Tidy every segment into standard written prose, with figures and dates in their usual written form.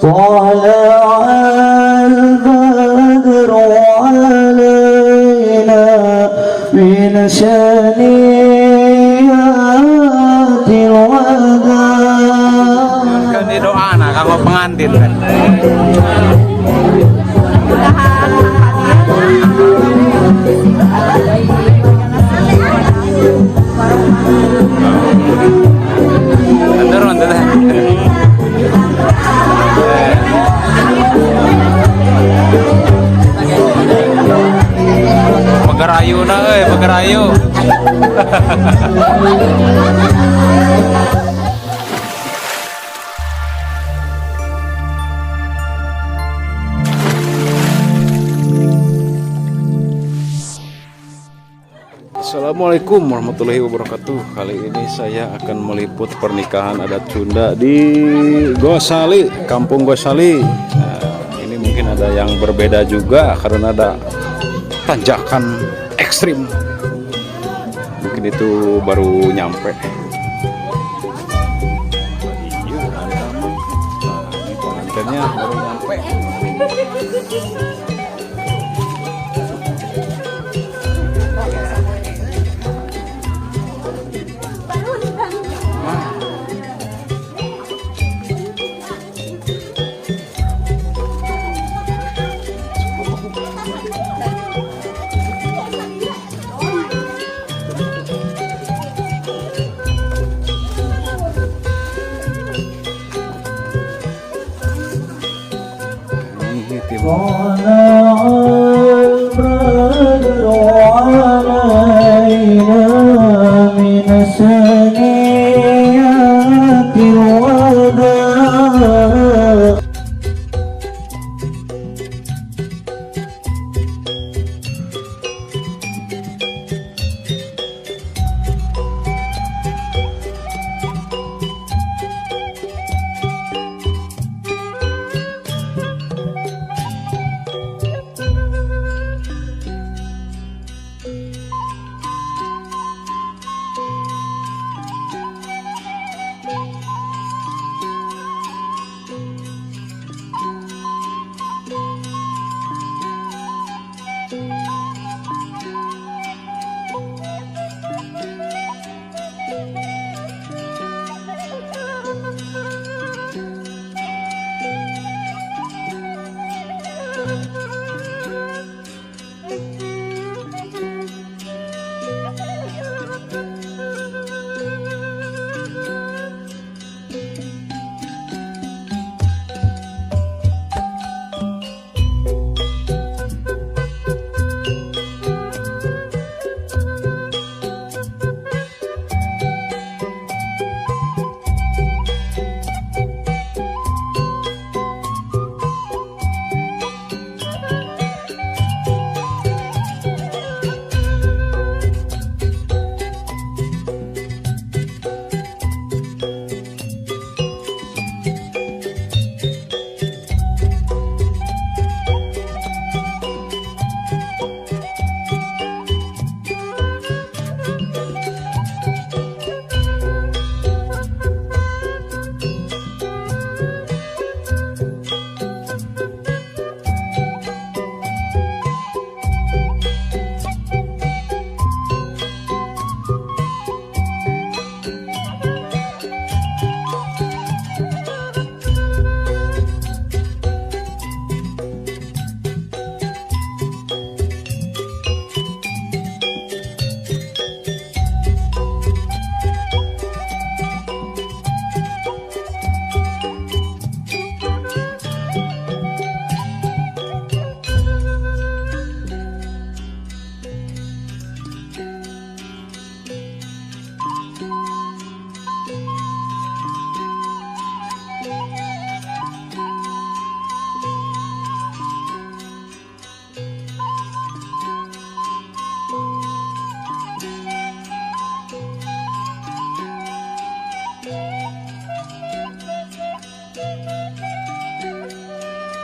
طلع البدر علينا من ثنيات الوداع. Kan di doa nah kanggo pengantin kan. Mudahan Turun tuh. Pagarayu na euy, pagarayu. Assalamualaikum warahmatullahi wabarakatuh. Kali ini saya akan meliput pernikahan adat Sunda di Gosali, Kampung Gosali. Nah, ini mungkin ada yang berbeda juga karena ada tanjakan ekstrim. Mungkin itu baru nyampe. Iya, nah, ini pengantinnya baru nyampe. Ini tim طلع البدر علينا من ثنيات الوداع.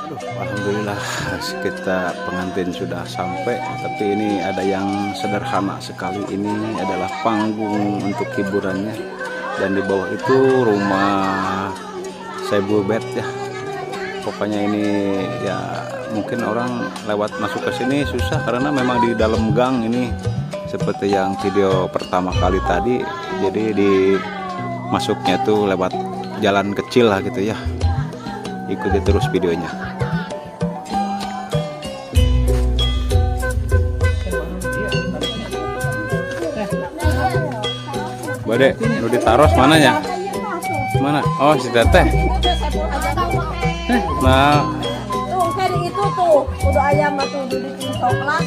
Aduh, alhamdulillah kita pengantin sudah sampai, tapi ini ada yang sederhana sekali. Ini adalah panggung untuk hiburannya, dan di bawah itu rumah Saibul Bed ya. Pokoknya ini ya mungkin orang lewat masuk ke sini susah karena memang di dalam gang ini seperti yang video pertama kali tadi. Jadi di masuknya tuh lewat jalan kecil lah gitu ya. Ikuti terus videonya. Bade, nu ditaros mana ya? Mana? Oh, si Teteh. Nah, Tuh, kayak itu tuh, udah ayam tuh udah bikin coklat,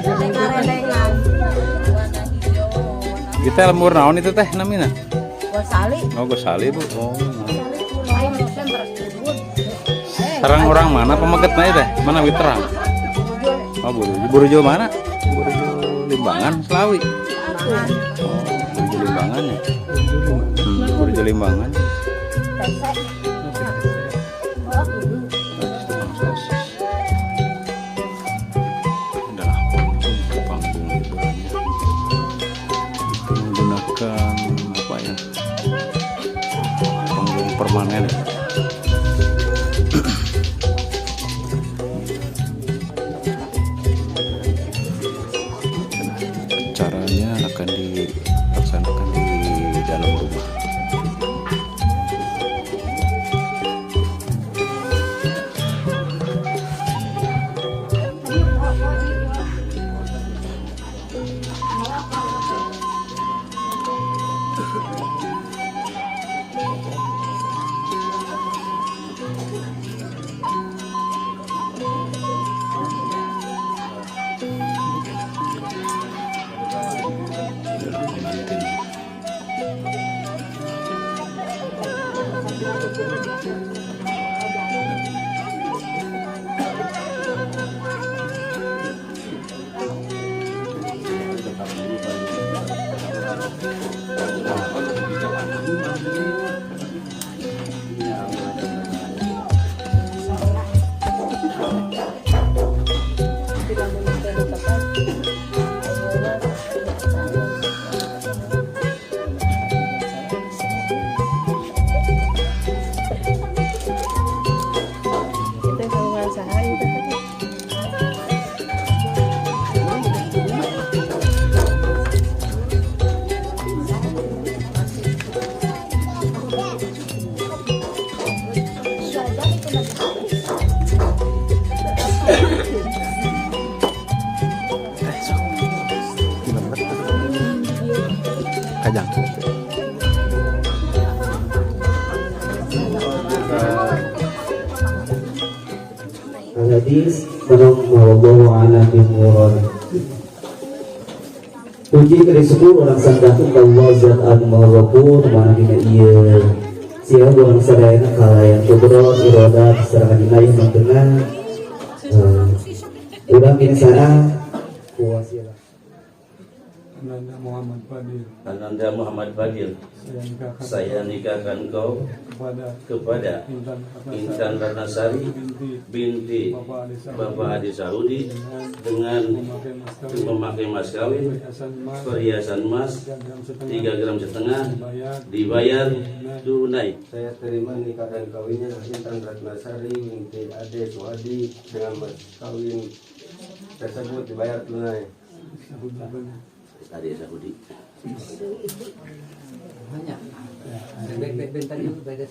rendengan. Kita lembur naon itu teh namanya? Gosali. Oh, Gosali, Bu. Oh. Sarang orang mana pamegetna teh? Mana Witerang? Oh, Buruju. Buruju mana? Buruju Limbangan, Selawi. Oh, Buruju Limbangan ya. Buruju Limbangan. Tukang sosis. Adalah panggung, panggung hiburannya. Itu menggunakan apa ya? Panggung permanen. Acaranya akan dilaksanakan di dalam rumah. Adalah pengantin. Itu hubungan saha itu tadi. Kajang. Al-hadis wallahu a'lam bimurad. Puji dari syukur urang sadayana ka Allah zat anu maha ghafur mana dina ieu. Sia urang sadayana kalayan kudrat iradat sareng dina ieu mangkena. Urang dina sana kuwasila. Ananda Muhammad Fadil, Ananda Muhammad Fadil, saya nikahkan saya nikahkan kau kepada kepada Intan Ratnasari Intan Ratnasari binti binti Bapak Ade Saudi Bapak Ade Saudi dengan memakai mas kawin memakai mas kawin perhiasan emas perhiasan emas 3 gram setengah 3 gram setengah dibayar dibayar tunai. Saya terima nikah dan kawinnya Intan Ratnasari binti Ade Suhadi dengan mas kawin tersebut dibayar tunai. Ade Saudi.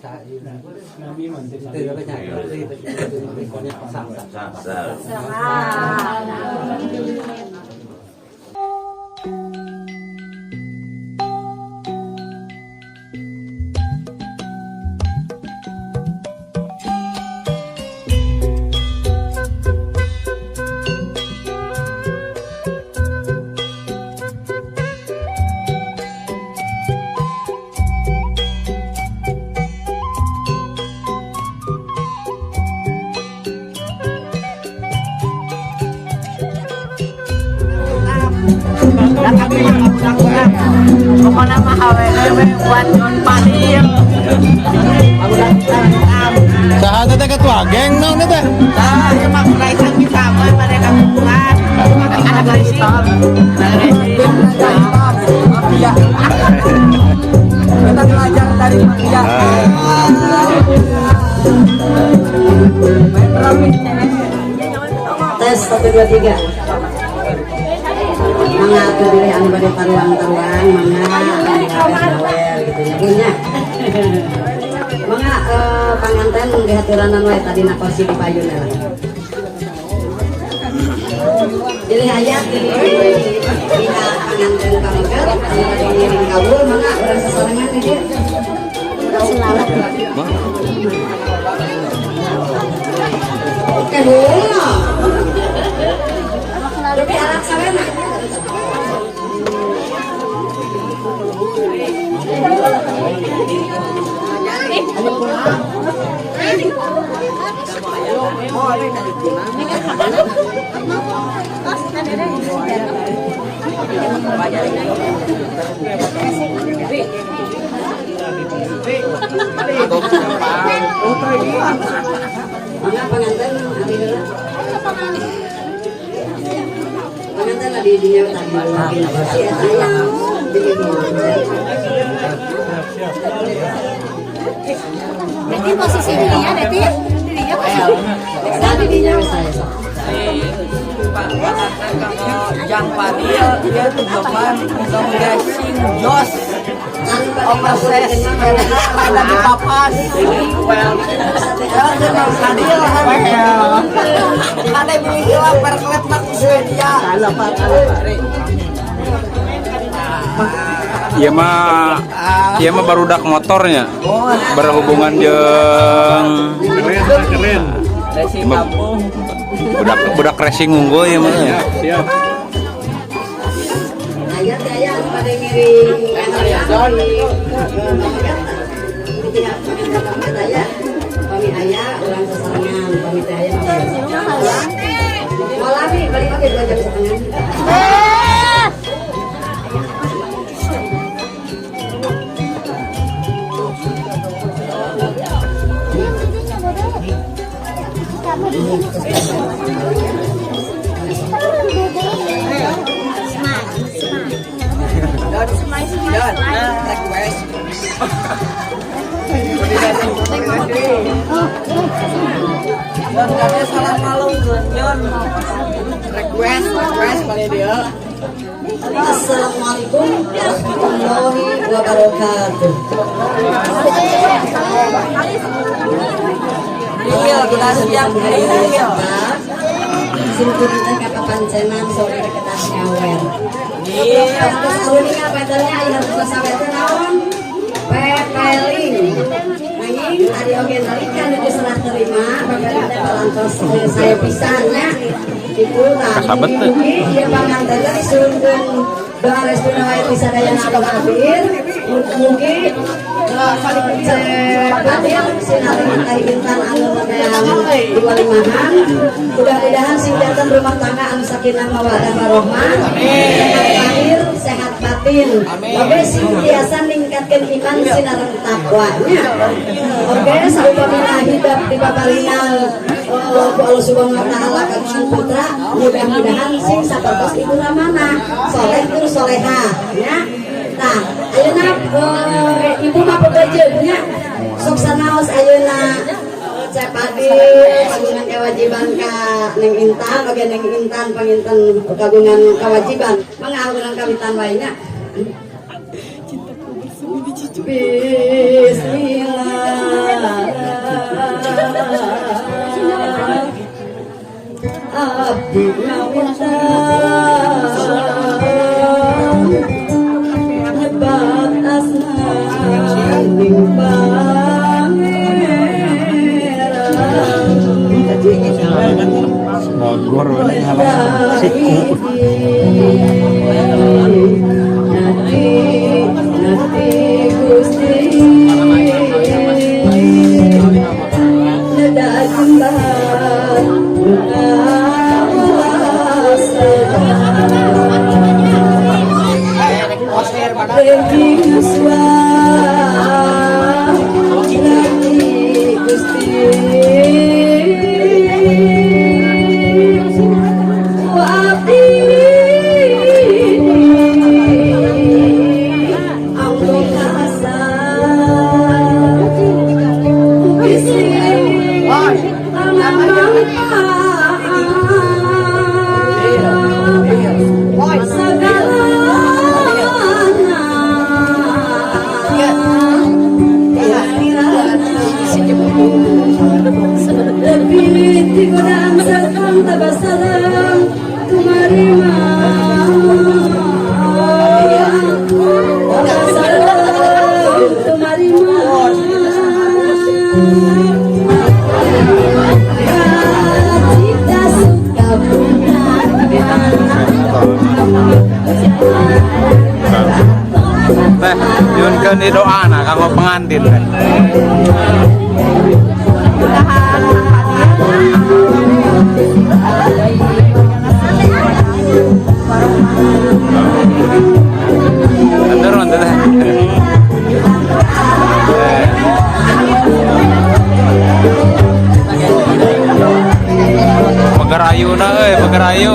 Sah. Pokoknya mah awewe buat John Fadil. Saha teh ketua geng naon teh? Tah, ieu mah kulaisan bisa mah pada kampungan. Anak hitam. Mafia. Kita belajar dari mafia. Tes satu dua tiga. Mangga atuh bilih anu bade taruang-taruang, mangga anu gawer gitu nya punya. Mangga panganten dihaturanan we tadi na kursi di payun lah. Pilih aya di pihak panganten pameget anu bade ngiring kawul, mangga urang sasarengan di dieu. Oke, heula. Lebih alat sawena. Mangga panganten ari heula. Panganten lah di dinya tadi dina kursi eta aya. Berarti posisi dirinya, berarti dirinya posisi. Tadi dinya we saya. Jang Padil dia tujuan muga-muga sing jos overseas ada di papas ya Bang Fadil ada beli heula perklet mah ku Swedia. Ieu mah barudak motornya berhubungan jeung Keren, keren. Racing kampung. Budak budak racing unggul ya mah. Siap. Aya teh aya anu bade ngiring di pihak panganten pameget aya. Pami aya urang sasarengan, pami teh aya mah. Moal lami balik oge 2,5 jam. Don, nah, request. Don, katanya salah malung, Don. Request, request pada dia. Assalamualaikum warahmatullahi wabarakatuh. Iya, kita siap. Iya. Simkuring teh kapapancenan sore kedah nyawer. Iya. Terus arunia peternya aya hartos sawer teh naon? Pepeling. Nanging tadi oge nalika nuju serah terima, pepeling teh palantos saya pisan nya. Itu tah. Kasabet teh. Mugi ieu panganten teh disuhunkeun doa restuna wae ti sadayana abah hadir. Mugi Fadil sinareng ari Intan anu neteang diwalimahan. Mudah-mudahan sing janten rumah tangga anu sakinah mawaddah warahmah. Sehat lahir, sehat batin. Oke, sing tiasa ningkatkeun iman sinareng takwanya. Oke, saupamina hidap di paparinan ku Allah Subhanahu wa taala kagungan putra, mudah-mudahan sing sapertos ibu ramana, soleh tur soleha nya. Tah, ayeuna ibu mah pebejeun nya. Sok sanaos ayeuna Cep Fadil kagungan kewajiban ka Neng Intan, oge Neng Intan panginten kagungan kewajiban. Mangga urang kawitan wae nya. Bismillah. Abdi ngawitan nyebat asmaning pangeran. Bogor we halang siku. Nanti nanti Gusti neda jembat ngawasa. Dewi Nanti Gusti Ku abdi. Tabasalam tumarima. Tabasalam tumarima. Cita suka bunga. Teh, nyuhunkeun di doana kanggo pengantin teh. Mudahan Turun teh. Eh. Pagarayuna euy, pagarayu.